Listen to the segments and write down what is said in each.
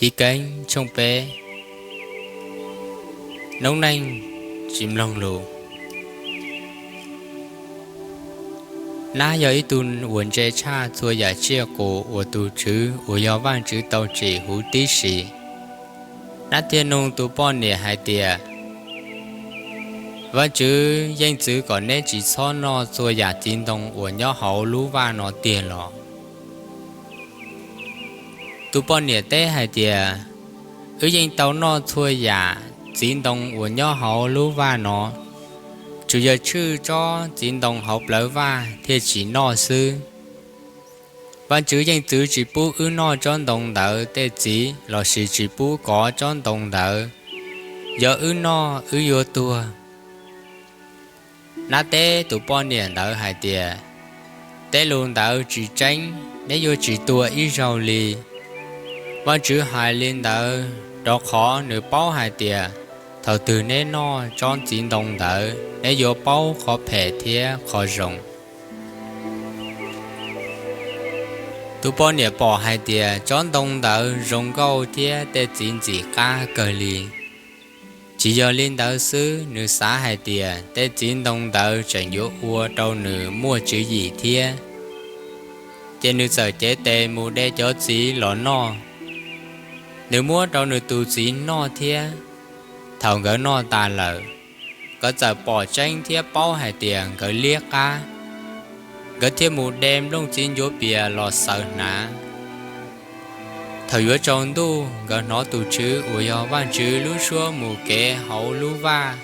Chiv Keeb tshooj peb. Noob neej tsis mloog lus. Nab yog ib tug uas ntse tshaj txhua yam tsiaj qus uas tus Tswv uas yog Vajtswv tau tsim huv tib si. Nab thiaj nug tus poj niam hais tias, Vajtswv yeej txwv kom neb tsis txhob noj txhua yam txiv ntoo uas nyob hauv lub vaj no tiag los? Tus poj niam teb hais tias, Wb yeej tau noj txhua yam txiv ntoo uas nyob hauv lub vaj no, tsuas yog tshwj tsob txiv ntoo hauv plawv vaj thiaj tsis noj xwb. Vajtswv yeej txwv tsis pub wb noj tsob ntoo ntawd tej txiv lossis tsis pub kov tsob ntoo ntawd. Yog wb noj, wb yuav tuag. Nab teb tus poj niam ntawd hais tias, Tej lus ntawd tsis tseeb, neb yuav tsis tuag ib zaug li. Vajtswv hais li ntawd rau qhov nws paub hais tias thaum twg neb noj tsob txiv ntoo ntawd, neb yuav paub qhov phem thiab qhov zoo. Tus poj niam pom hais tias tsob ntoo ntawd zoo nkauj thiab tej txiv ntxim qab kawg li. Tsis yog li ntawd xwb, nws xav hais tias tej txiv ntoo ntawd tseem yuav ua rau nws muaj tswv yim thiab, ces nws txawm cev tes mus de cov txiv los noj. Nws muab rau nws tus txiv noj thiab. Thaum nkawd noj tas lawm, nkawd txawm pom tseeb thiab paub hais tias nkawd liab qab. Nkawd thiaj mus de nplooj txiv ncuav pias los xaws hnav. Thaum yuav tsaus ntuj, nkawd hnov tus Tswv uas yog Vajtswv lub suab mus kev hauv lub vaj.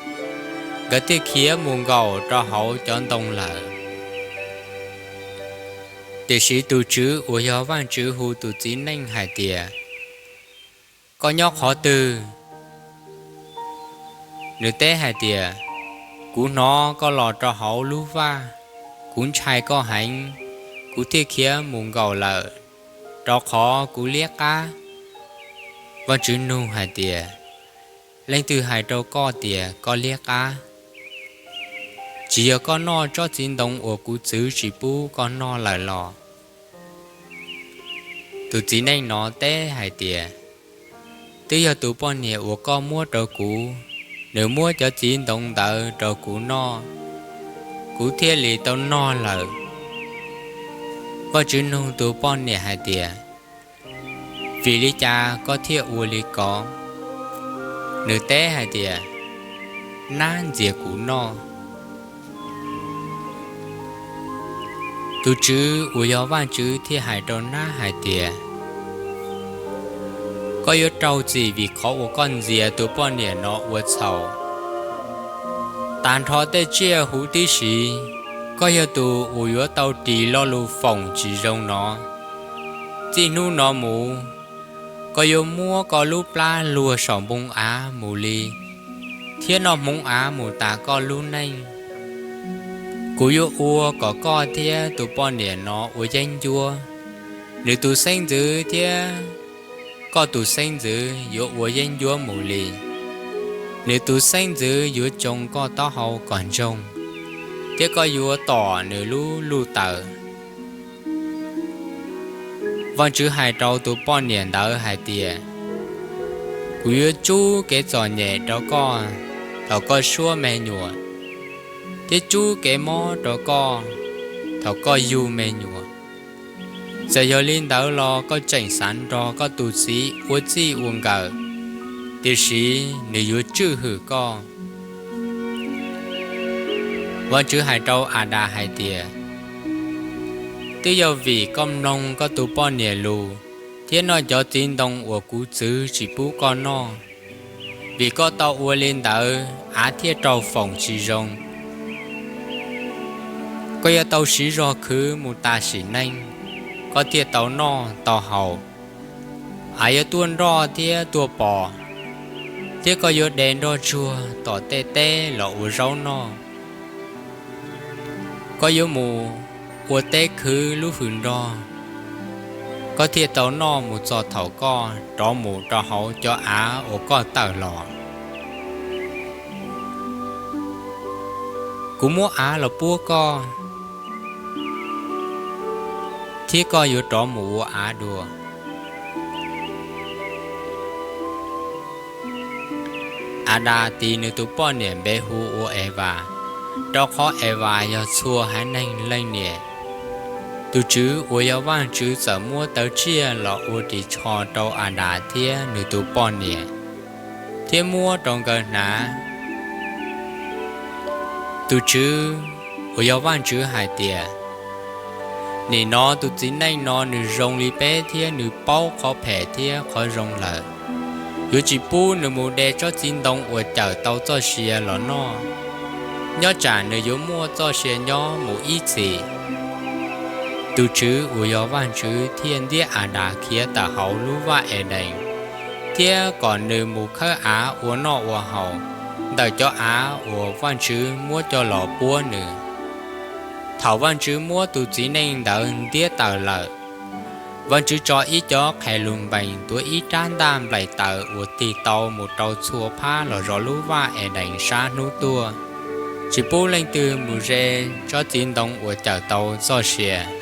Nkawd thiaj khiav mus nkaum rau hauv cov ntoo lawm. Tiam sis tus Tswv uas yog Vajtswv hu tus txiv neej hais tias, Koj nyob qhov twg? Nws teb hais tias, Kuv hnov koj los rau hauv lub vaj, kuv ntshai koj heev, kuv thiaj khiav mus nkaum lawm, rau qhov kuv liab qab. Vajtswv nug hais tias, Leej twg hais rau koj tias koj liab qab? Tsis yog koj noj tsob txiv ntoo uas kuv txwv tsis pub koj noj lawm los? Tus txiv neej no teb hais tias, Twb yog tus poj niam uas koj muab rau kuv, nws muab cov txiv ntoo ntawd rau kuv noj, kuv thiaj li tau noj lawm. Vajtswv nug tus poj niam hais tias, Vim li cas koj thiaj ua li ko? Nws teb hais tias, Nab ntxias kuv noj. Tus Tswv uas yog Vajtswv thiaj hais rau nab hais tias, Koj yuav raug txim vim qhov uas koj ntxias tus poj niam no ua txhaum. Tas nrho tej tsiaj huv tib si, koj yog tus uas yuav tau ris lo lus foom tsis zoo no. Txij hnub no mus, koj yuav muab koj lub plab luag saum npoo av mus li, thiab noj hmoov av mus tas koj lub neej. Kuv yuav ua kom koj thiab tus poj niam no ua yeeb ncuab. Nws tus xeeb ntxwv thiab koj tus xeeb ntxwv yuav ua yeeb ncuab mus li. Nws tus xeeb ntxwv yuav tsoo koj taub hau kom ntsoog, thiab koj yuav tom nws lub luj taws. Vajtswv hais rau tus poj niam ntawd hais tias, Kuv yuav tsub kev txom nyem rau koj thaum koj suab me nyuam, thiab tsub kev mob rau koj thaum koj yug me nyuam. Txawm yog li ntawd los koj tseem xav nrog koj tus txiv ua txij ua nkawm, tiam sis nws yuav tswj hwm koj. Vajtswv hais rau Adas hais tias, Twb yog vim koj mloog koj tus poj niam lus thiab noj cov txiv ntoo uas kuv txwv tsis pub koj noj. Vim koj tau ua li ntawd, av thiaj raug foom tsis zoo. Koj yuav tau siv zog khwv mus tas sim neej, koj thiaj tau noj tau haus. Av yuav tuaj nroj thiab tuaj pos, thiab koj yuav de nroj tsuag tom tej teb los ua zaub noj. Koj yuav mus ua teb khwv lub hws nrog, koj thiaj tau noj mus txog thaum koj rov mus rau hauv cov av uas koj tawm los. Kuv muab av los puab koj, thiab koj yuav rov mus ua av dua. Adas tis nws tus poj niam npe hu ua Evas, rau qhov Evas yog txhua haiv neeg leej niam. Tus Tswv uas yog Vajtswv txawm muab tawv tsiaj los ua ris tsho rau Adas thiab nws tus poj niam, thiab muab rau nkawd hnav. Tus Tswv uas yog Vajtswv hais tias, Nim no tus txiv neej no nws zoo li peb thiab nws paub qhov phem thiab qhov zoo lawm. Yuav tsis pub nws mus de tsob txiv ntoo uas cawm tau txoj sia los noj, nyob tsam nws yuav muaj txoj sia nyob mus ib txhis. Tus Tswv uas yog Vajtswv thiaj ntiab Adas khiav tawm hauv lub vaj Edees, thiab kom nws mus khawb av ua noj ua haus ntawm cov av uas Vajtswv muab coj los puab nws. Thaum Vajtswv muab tus txiv neej ntawd ntiab tawm lawm, Vajtswv tso ib co qhe lus npees tuav ib rab ntaj nplaim taws uas tig tau mus rau txhua phab los zov lub vaj Edees sab hnub tuaj, tsis pub leej twg mus ze tsob txiv ntoo uas cawm tau txoj sia.